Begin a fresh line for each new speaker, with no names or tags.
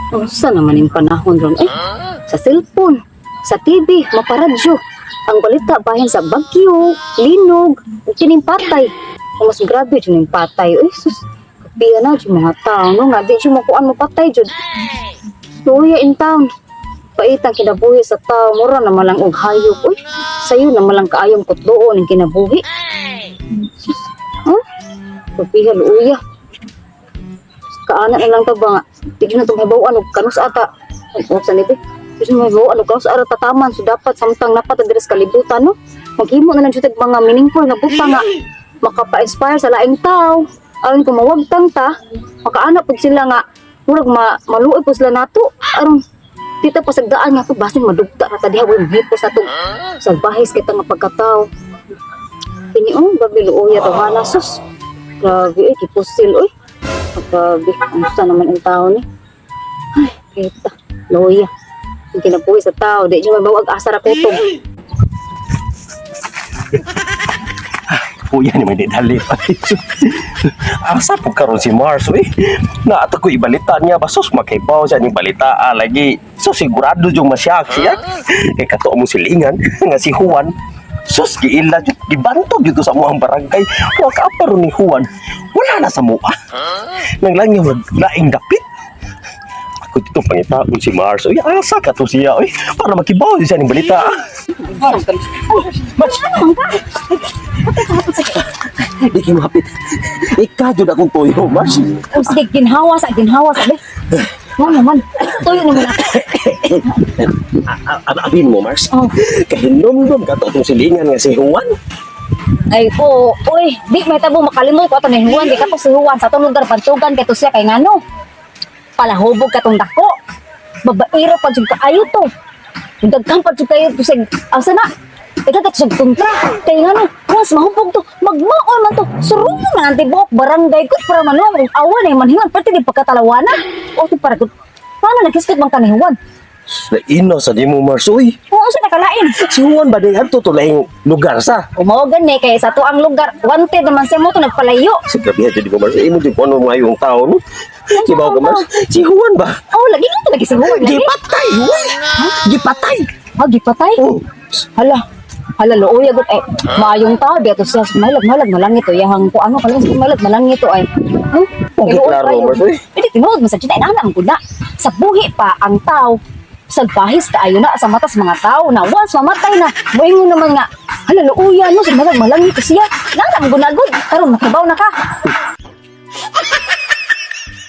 Unsa naman yung panahon ron eh? Sa cellphone, sa TV, maparadyo. Ang balita bahin sa bagyo, linog, ug kining patay. Ang mas grabe jud ning patay. Uy, sus. Kapiya na jud mga tao no nga di jud makuan mo patay jud. Luya in town. Paitang kinabuhi sa tao, mura na malang og hayop. Uy, sayo na malang kaayong kutloon ang kinabuhi. Sus, huh? Kapiya, luya. Kaana na lang ta ba nga di jud na mahibaw-an og kanus ata o sa nibi di jud mahibaw-an og kanus ata tataman. So dapat samtang napat diri sa kalibutan no, maghimo na lang jud tag mga meaningful nga butang nga makapa-inspire sa laing tao aron kung mawagtang ta, makaana pud sila nga murag maluoy pud sila nato aron di ta pasagdaan nga to basin madugta ra ta diha, way mahipos atong salbahis kita nga pagkatao kini. Oh, grabe, luoya to hala. Sus, grabe eh, gipusil oy. Grabe, unsa naman ang tao ni. Ay, kita. Loya. Ang kinabuhi sa tao, di siya mabawag asa ra kutob.
Kuya ni may dali pa. Asa po karon si Mars, uy. Naata ko ibalita niya ba sus makaibaw siya ning balita ah, lagi. So sigurado yung masyak siya. Kay kato mo silingan nga si Juan. Sus giila jud gibantog jud to sa muang barangay. Wa ka pa ron ni Juan. Wala na sa mua. Nang lang niya laing dapit. Ako dito pangitaon si Mars. Uy, asa ka to siya, uy. Para makibaw siya ning balita. Mars, di kayo hapit. Ikaw jud akong tuyo, Mars.
O sige, ginhawa sa, ginhawa sa. Be. Nga naman, tuyo naman ako.
Abin mo, Mars.
Oh.
Kahinumdum ka to itong silingan nga si Juan.
Ay, oo, uy, di may tabo makalimot ko ato ni Juan, di ka to si Juan sa atong lugar pantugan kay to siya kay ngano. Palahubog ka tong dako. Babaero pa jud kaayo to. Daghan pa jud kayo to sa asa na. Ikaw ka sa kontra. Kay ngano, once mahubog to, magmaon man to. Surungan man ang tibuok barangay ko para manuang og awan ay manhingan pati di pagkatalawana. O to para gud. Paano naghiskot man ka ni Juan?
Ino sa di mo, Mars. Uy,
Oo, sa nakalain.
si Juan ba di adto to laing lugar sa?
Umaw gani kay sa tuang lugar, wanted naman siya mo to nagpalayo.
Si grabe jud ko, Mars. Imo jud ko ano mga yung tao, no? Si Bao ka, Mars. Si Juan ba?
Oh, lagi nga to lagi si Juan. Lagi.
Gipatay, Juan. Gipatay.
Ah, gipatay.
Oh.
Hala. Hala, luoy agot eh. Maayong tao biya to siya. Malag malag malang ito yahang ko ano kalang malag malang ito ay. Huh?
Okay, klaro, Mars, uy.
Hindi tinuod mo sa chita ana ang gud na. Sa buhi pa ang tao salbahis kaayo na sa mata sa mga tao na once mamatay na moingon naman nga hala luoya no sa malag malang ito siya nana ang gunagod karon makabaw na ka.